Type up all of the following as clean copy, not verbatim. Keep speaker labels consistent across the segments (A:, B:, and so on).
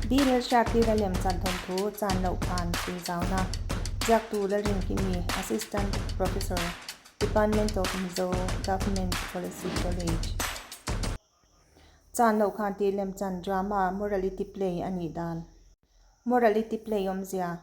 A: Bill hriattir a lemchan thawnthu chan loh khan chhuizauna ziaktu Lalrinkimi, Assistant Professor, Department of Mizo, Government Kolasib College. Chan loh khan tih lemchan drama morality play a nih dan. Morality play awmzia,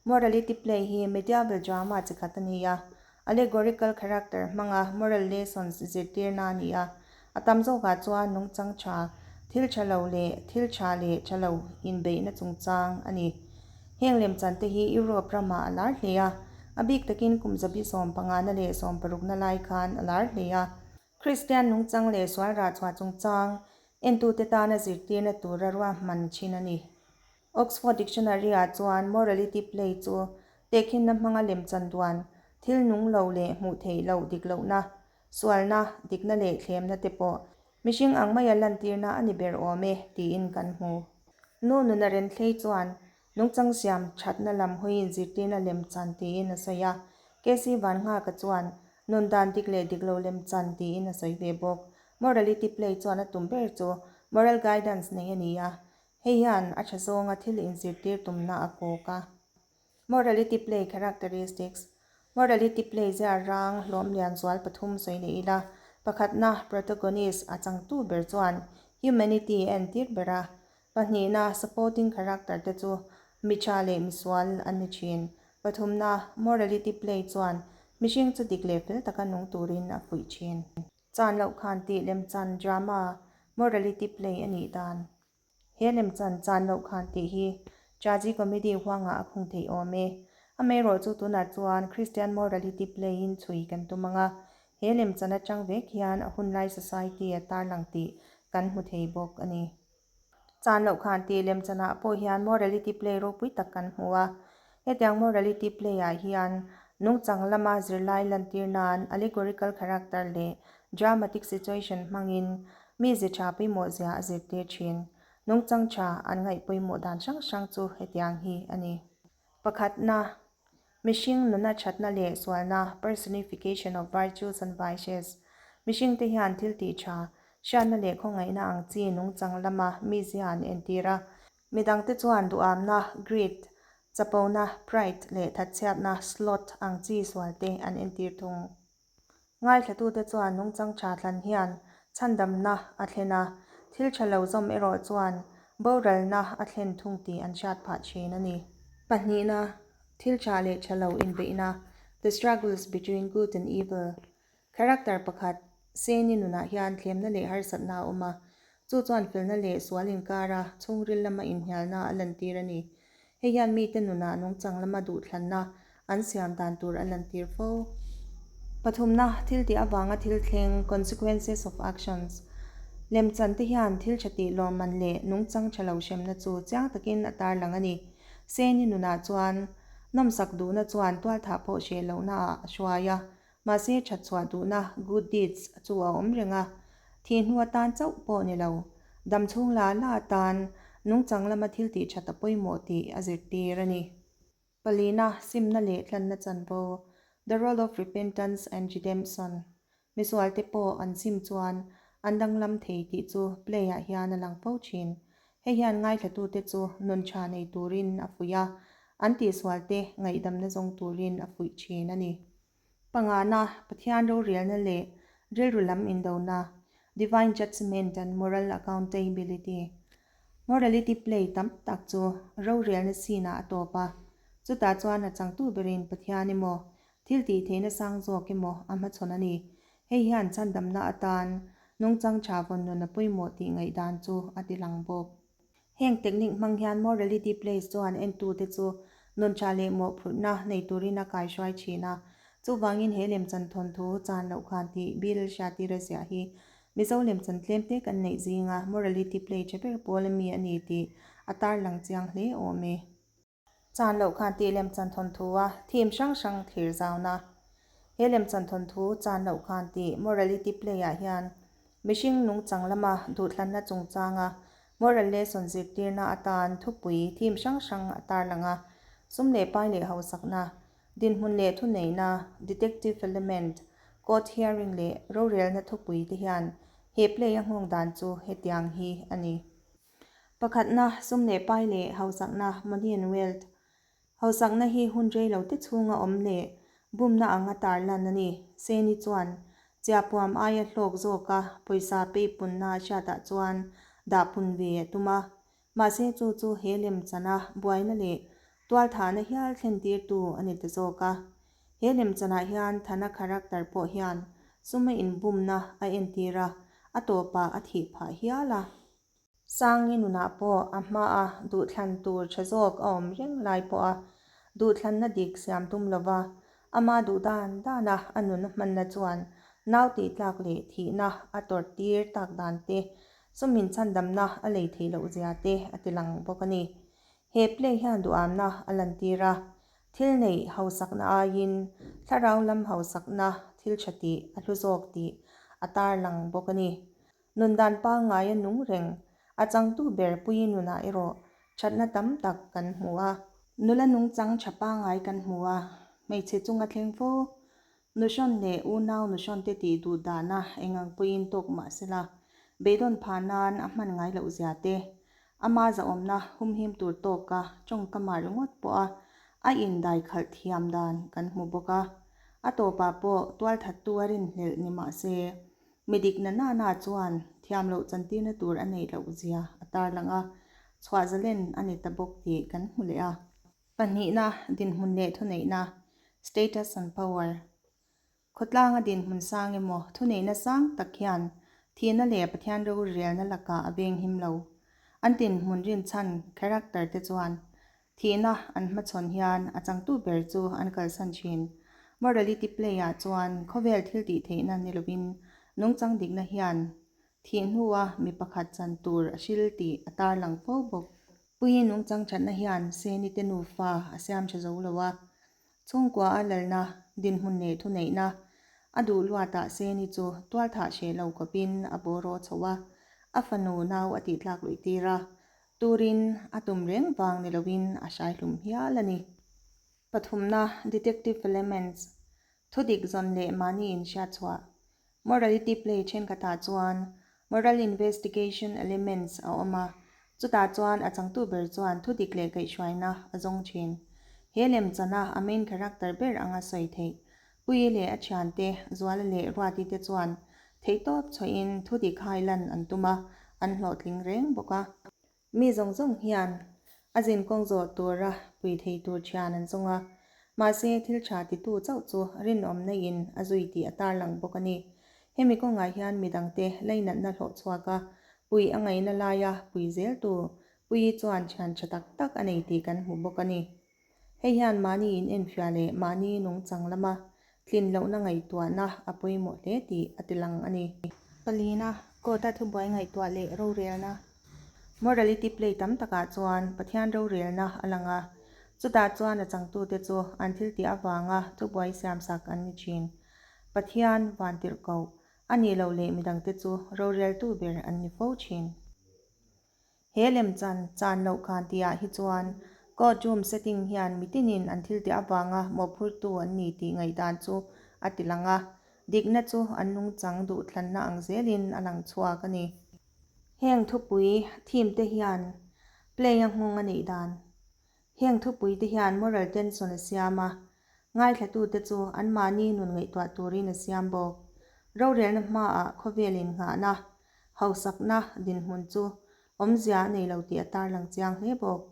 A: Morality play hi medieval drama chi khat a ni a, allegorical character hmanga moral lessons zirtirna a ni a. A tam zawkah chuan nungchang tha, thil tha lo leh thil tha leh tha lo inbeihna chungchang a ni. Heng lemchante hi Europe ramah a lar hle a, a bik takin kum zabi sawmpangana leh sawmparukna lai khan a lar hle a. Kristian nungchang leh sual rahchhuah chungchang entute tana zirtirna tura ruahman thin a ni. Oxford Dictionary-ah chuan morality play chu tehkhinna hmanga lemchan duan, thil nung lo leh hmuh theih loh dik lohna, sualna, dikna leh thlemna te pawh mihring ang maia lantirna a ni ber awm e tiin kan hmu. Nu nuna Renthlei chuan Nungchang siam thatna lam hawiin zirtirna lemchan tiin a sawi a, KC Vanghaka chuan nun dan dik leh dik lo lemchan tiin a sawi ve bawk. Morality play chuan a tum ber chu moral guidance nei a ni a, hei hian a tha zawnga thil inzirtir tumna a kawk a. Morality play characteristics, Morality play zia rang hlawm lian zual pathum sawi leh ila, pakhatna protagonist a changtu ber chuan humanity a entir ber a, Pahnihna, supporting character te chu mi tha leh mi sual an ni thin. Pathumna, morality play chuan mihring chu dik leh fel taka nung turin a fuih thin. Chan loh khan tih lemchan drama morality play a nih dan. He lemchan chan loh khan tih hi tragy comedy huangah a khung theih awm e. Amaherawh chu tunah chuan Christian morality play in chhui kan tum ang a, he lemchan atang vek hian a hunlai society a tarlang tih kan hmu thei bawk a ni. Chan loh khan tih lemchanah pawh hian morality play ropui tak kan hmu a. Hetiang morality play-ah hian nungchang lama zirlai lantir nan allegorical character leh dramatic situation hmangin mize tha pawimawh zia a zirtir thin. Nungchang tha an ngaih pawimawh dan hrang hrang chu hetiang hi a ni. Pakhatna, Mihring nuna thatna leh sualna, personification of virtues and vices, Mihringte hian thil tih tha, hriatna leh khawngaihna ang chi nungchang lama mizia an entir a. Midangte chuan duhamna, greed, chapona, pride, leh thatchhiatna, sloth, ang chi sualte an entir thung. Ngaithlatute chuan nungchang tha thlan hian chhandamna a thlen a, thil tha lo zawm erawh chuan boralna a thlen thung tih an hriat phah thin a ni. Pahnihna, thil tha leh tha lo inbeihna, the struggles between good and evil, character pakhat, Seni nunah hian thlemna leh harsatna a awm a, Chu chuan felna leh sual inkara chhungril lama inhnialna a lantir a ni. Hei hian mite nunah nungchang lama duhthlanna an siam dan tur a lantir fo. Pathumna, thil tih avanga thil thleng, consequences of actions, Lemchan te hian thil tha tih lawmman leh nungchang tha lo hremna chu chiang takin a tarlang a ni. Seni nunah chuan nawmsak duhna chuan tualthah pawh hreh lohnaah a hruai a, Mahse that chhuah duhna, good deeds, chu a awm reng a, thih hnu atan chauh pawh ni lo, dam chhung la la atan nungchang lama thil tih that a pawimawh tih a zirtir a ni. Palina, simna leh tlanna chanvo, The role of repentance and redemption, misualte pawh an sim chuan an danglam thei tih chu play ah hian a lang fo thin. Hei hian ngaithlatute chu nun tha nei turin a fuih a, an tihsualte ngaihdamna zawng turin a fuih thin a ni. Pangana, Pathian rorelna leh rilru lam indona, Divine Judgement and Moral Accountability, Morality play tam tak chu rorelna scene-ah a tawp a, chutah chuan a changtu berin Pathian emaw, thil tih theihna sang zawk emaw a hmachhawn a ni. Hei hian chhandamna atan nungchang tha vawn nun a pawimawh tih ngaihdan chu a ti lang bawk. Heng technique hmang hian morality plays chuan entute chu nun tha leh mawhphurhna nei turin a kaihruai thin a. Chuvangin he lemchan thawnthu chan loh khan tih Bill hriatira ziah hi Mizo lemchan tlemte kan neih zinga morality play tha ber pawl a mi a ni tih a tarlang chiang hle awm e. Chan loh khan tih lemchan thawnthu a theme hrang hrang thlir zauna. He lemchan thawnthu chan loh khan tih morality play ah hian mihring nungchang lama duhthlanna chungchanga moral lesson zirtirna atan thupui theme hrang hrang a tarlang a, sum leh pai leh hausakna, dinhmun leh thuneihna, detective element, court hearing leh rorelna thupui te hian he play a nghawng dan chu hetiang hi a ni. Pakhatna, sum leh pai leh hausakna, money and wealth. Hausakna hi hun rei lo te chhunga awm leh bumna anga tarlan a ni. Seni chuan chiahpuam aia hlawk zawka pawisa peipunna a hriatah chuan dahpun ve a tum a. Mahse chu chu he lemchana buaina leh tualthahna hial thlentirtu a ni ta zawk a. He lemchanah hian Thana character pawh hian suma inbumna a entir a, a tawpah a thih phah hial a. Sangi nunah pawh a hmaa duhthlan tur tha zawk a awm reng lai pawha duhthlanna dik siam tum lova ama duh dan dana a nun a hmanna chuan nau tihtlak leh thihna a tawrh tir tak dan te, sumin chhandamna a lei theih loh zia te a ti lang bawk a ni. He play hian duhamna a lantir a, thil neih hausakna aiin thlarau lam hausakna thil tha tih a hlu zawk tih a tarlang bawk a ni. Nun dan pangngai a nung reng, a changtu ber pui nunah erawh thatna tam tak kan hmu a. Nula nungchang tha pangngai kan hmu a, hmeichhe chunga thleng fo, nuhrawn leh unau nuhrawn te tih duh dana engang puiin tawk mah sela, beidawn phah nan a hman ngai loh zia te, ama zahawmna humhim tur tawka tawngkamah ringawt pawha a indai khalh thiam dan kan hmu bawk a. A tawpah pawh tualthattu a rinhlelh ni mah se, Mi dik na na na chuan thiam loh chantirna tur a neih loh zia a tarlang a, chhuah zalen a ni ta bawk tih kan hmu leh a. Pahnihna, dinhmun leh thuneihna, status and power. Khawtlanga dinhmun sang emaw thuneihna sang tak hian thihna leh Pathian rorelna lakah a veng him lo. An dinhmun rinchhan, character, te chuan Thihna an hmachhawn hian a changtu ber chu an kalsan thin. Morality play ah chuan khawvel thil tih theihna ni lovin nungchang dikna hian thih hnua mi pakhat chan tur a hril tih a tarlang fo bawk. Puii nungchang thatna hian Seni te nufa a siam tha zo lo a, Chhungkua a lalna, dinhmun leh thuneihna a duh luatah Seni chu tualthah hreh lo khawpin a bawraw chho a, a fanu nau a tihtlak luih tir a, turin a tum reng vang ni lovin a hrai hlum hial a ni. Pathumna, Detective Elements, Thudik zawn leh mahni inhriatchhuah, Morality play thenkhatah chuan moral investigation elements a awm a, chutah chuan a changtu ber chuan thudik leh kaihhruaina a zawng thin. He lemchana a main character ber anga sawi theih Puii leh a thiante Zuala leh Ruati te chuan theihtawp chhuahin thudik hai lan an tum a, an hlawhtling reng bawk a. Mi zawng zawng hian a zinkawng zawh tura pui thei tur thian an zawng a, mahse thil tha titu chauh chu rinawmna in a zui tih a tarlang bawk a ni. Hemi kawngah hian midangte lainatna hlawh chhuak a, pui a ngaihna laia pui zeltu Puii chuan thian tha tak tak a nei tih kan hmu bawk a ni. Hei hian mahni in enfiah leh mahni nungchang lama tlin lohna ngaihtuahna a pawimawh hle tih a tilang a ni. Palina, Court-a thubuai ngaihtuah leh rorelna. Morality play tam takah chuan Pathian rorelna a lang a, chutah chuan a changtute chu an thiltih avanga thubuai siamsak an ni thin. Pathian vantirhkoh a nih loh leh midangte chu roreltu ber an ni fo thin. He lemchan chan loh khan tihah hi chuan court room setting hian mitinin an thiltih avanga mawhphurtu an ni tih ngaihdan chu a ti lang a, dikna chu an nungchang duhthlanna ang zelin a lang chhuak a ni. Heng thupui theme te hian play a nghawng a neih dan. Heng thupui te hian moral tension a siam a, ngaithlatute chu anmahni nun ngaihtuah turin a siam bawk. Rorelna hmaah khawvel innghahna Hausakna dinhmun chu awmzia a nei lo tih a tarlang chiang hle bawk.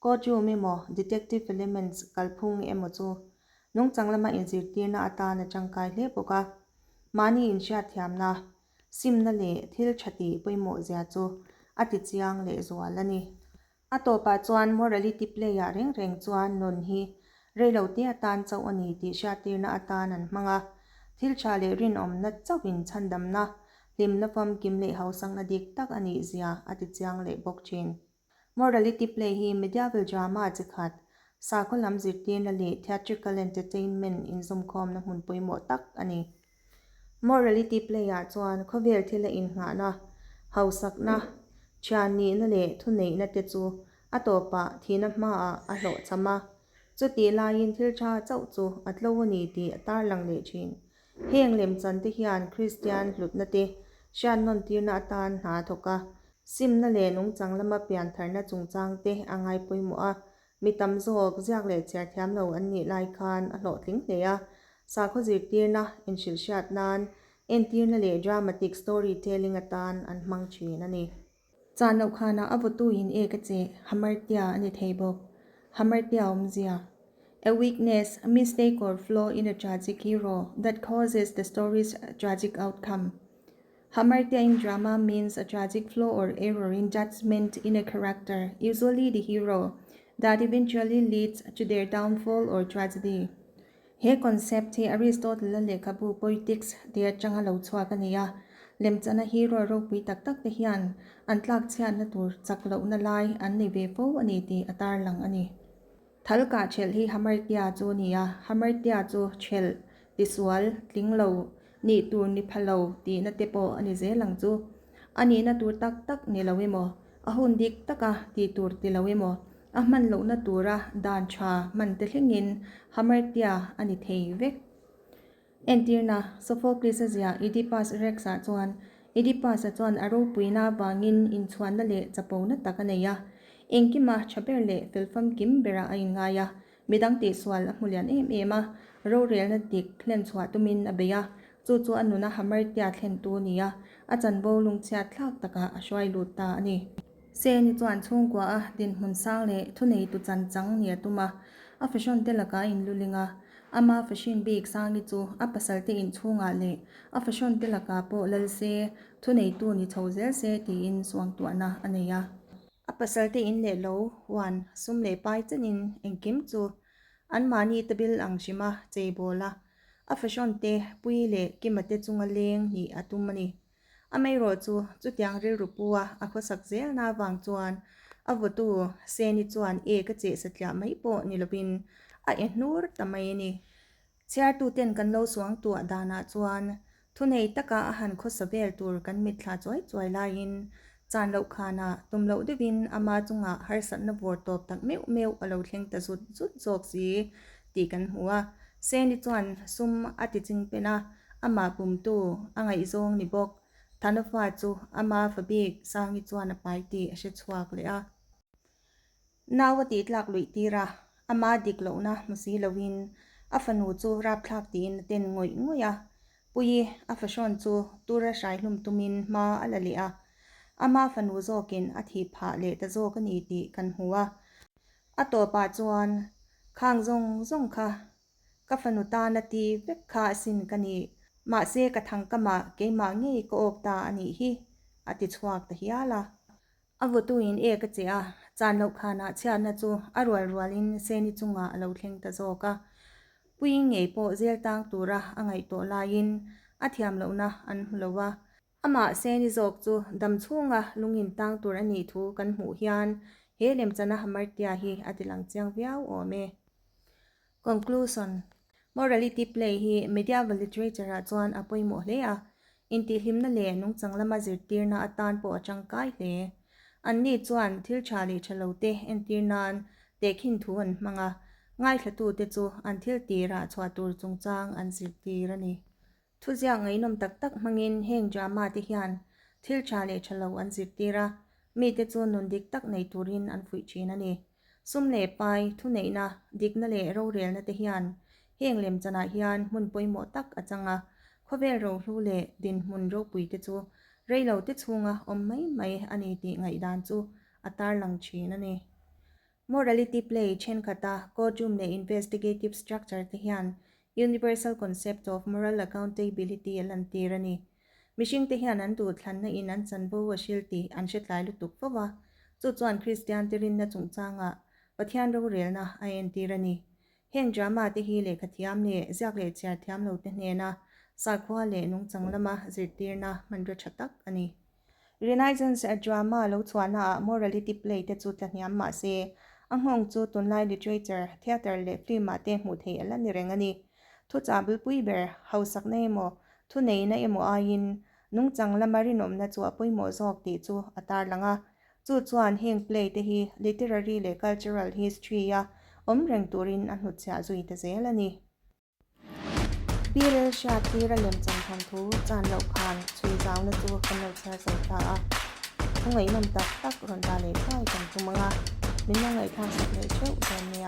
A: Court room emaw, detective elements kalphung emaw chu nungchang lama inzirtirna atan a tangkai hle bawk a. Mahni inhriatthiamna, simna leh thil tha tih pawimawhzia chu a tichiang lehzual a ni. A tawpah chuan morality play-ah reng reng chuan nun hi reilote atan chauh a ni tih hriattirna atan an hmang a. Thil tha leh rinawmna chauhin chhandamna, hlimna famkim leh hausakna dik tak a nih zia a ti chiang leh bawk thin. Morality play hi medieval drama chi khat, sakhaw lam zirtirna leh theatrical entertainment inzawmkhawmna hmun pawimawh tak a ni. Morality play-ah chuan khawvel thila innghahna, hausakna, thian nihna leh thuneihna te chu a tawpah thihna hmaah a hlawhchham a. Chutih laiin thil tha chauh chu a tlo a ni tih a tarlang leh thin. Heng lemchan te hian Kristian hlutna te hriatnawn tirna atan hna a thawk a. Simna leh nungchang lama piantharna chungchang te a ngai pawimawh a, mi tam zawk ziak leh chhiar thiam lo an nih lai khan a hlawhtling hle a. Sakhaw zirtirna, inhrilhhriat nan, entirna leh dramatic storytelling atan an hmang thin a ni. Chan loh khanah a vawtuin ek a cheh, hamartia a ni thei bawk. Hamartia awmzia, A weakness, a mistake or flaw in a tragic hero that causes the story's tragic outcome. Hamartia in drama means a tragic flaw or error in judgement in a character, usually the hero, that eventually leads to their downfall or tragedy. He concept hi Aristotle-a lehkhabu Poetics tih atanga lo chhuak a ni a, lemchana hero ropui tak tak te hian an tlakchhiatna tur chak lohna lai an nei ve fo a ni tih a tarlang a ni. Thal kah ṭhelh hi Hamartia chu a ni a, Hamartia chu ṭhelh, tisual, tling lo, nih tur ni pha lo tihna te pawh a ni zel ang chu. A nihna tur tak tak ni lo emaw, a hun dik taka tih tur ti lo emaw, a hman lohna tura dan ṭha hman te thlengin Hamartia a ni thei vek. Entirna, Sophocles-a ziah Oedipus Rex-ah chuan Oedipus-a chuan a ropuina avangin inchhuanna leh chapona tak a nei a. Engkima tha ber leh fel famkim berah a inngai a, midang tihsual a hmu lian em em a, rorelna dik hlenchhuah tumin a bei a, chu chu a nuna Hamartia thlentu a ni a, a chanvo lungchhiat thlak takah a hruai lut ta a ni. Seni chuan chhungkua a dinhmun sang leh thuneitu chan chang ni a tum a, a fashion te lakah a inluling a. Ama fashion bik Sangi chu a pasalte inchhungah leh a fashion te lakah pawh lal se, thuneitu ni chho zel se tiin suangtuahna a nei a. A pasalte in leh lo huan sum leh pai chenin engkim chu anmahni ta bil ang hrima cheibawl a, a fashion te Puii leh Kima te chunga leng nih a tum a ni. Amaherawh chu chutiang rilru pu a a khawsak zelna avang chuan a vawtu Seni chuan e ka cheh satliah mai pawh ni lovin a e hnur ta mai a ni. Chhiartuten kan lo suang tuah danah chuan thunei taka a han khawsa vel tur kan mitthla chuai chuai laiin chan loh khanah tum loh deuhin ama chungah harsatna vawr tawp tak meuh meuh a lo thleng ta zut zut zawk si tih kan hmu a. Seni chuan sum a ti chingpen a, amah pumtu a ngaihzawng ni bawk. Thanofa chu ama fa bik Sangi chuan a pai tih a hre chhuak leh a. Nau a tih tlak luih tir a, ama dik lohna hmu si loin a fanu chu rapthlak tiin a ten ngawih ngawih a. Puii a fahrawn chu tura hrai hlum tumin hma a la leh a, ama fanu zawkin a thih phah leh ta zawk a ni tih kan hmu a. A tawpah chuan khang zawng zawng kha ka fanu tana ti vek kha asin ka ni, mahse ka thangkamah keimah ngei ka awk ta a nih hi, a ti chhuak ta hial a. A vawtuin ek a che a, chan loh khanah chhiatna chu a rual rualin Seni chungah a lo thleng ta zawk a. Puiing ngei pawh zel tang tura a ngaihtuah laiin a thiam lohna an hmu lo a. Amah Seni zawk chu dam chhunga lungin tang tur a nih thu kan hmuh hian he lemchana Hamartia hi a tilang chiang viau awm e. Conclusion, Morality play hi medieval literature-ah chuan a pawimawh hle a, intihhlimna leh nungchang lama zirtirna atan pawh a tangkai hle. Anni chuan thil tha leh tha lote entir nan tehkhin thu an hmang a, ngaithlatute chu an thil tirah chhuah tur chungchang an zirtir a ni. Thuziak ngaihnawm tak tak hmangin heng drama te hian thil tha leh tha lo an zirtir a, mite chu nun dik tak nei turin an fuih thin a ni. Sum leh pai, thuneihna, dikna leh rorelna te hian heng lemchanah hian hmun pawimawh tak a chang a, khawvel rohlu leh dinhmun ropui te chu reilo te chhunga awm mai mai a ni tih ngaihdan chu a tarlang thin a ni. Morality play thenkhat-a courtroom leh investigative structure te hian universal concept of moral accountability a lantir a ni. Mihringte hian an duhthlanna in an chanvo a hril tih an hre tlai lutuk fo va, chu chuan Kristiante rinna chungchangah Pathian rorelna a entir a ni. Heng drama te hi lehkha thiam leh ziak leh chhiar thiam lote hnena sakhua leh nungchang lama zirtirna hmanraw tha tak a ni. Renaissance drama lo chhuahnaah morality play te chu tlahniam mah se, a nghawng chu tunlai literature, theatre leh film-ah te hmuh theih a la ni reng a ni. Thuchah bulpui ber, hausakna emaw, thuneihna emaw aiin nungchang lama rinawmna chu a pawimawh zawk tih chu a tarlang a. Chu chuan heng play te hi literary leh cultural history-a awm reng turin a hnutchhiah zui ta zel a ni. Pi Relhria tira lemchan thawnthu chan loh khan chhui zauna chu kan lo chhiar zo ta a. Lehkhathu ngaihnawm tak tak rawn dah leh thuai kan tum ang a, min lo ngaihthlak sak leh theuh dawn nia.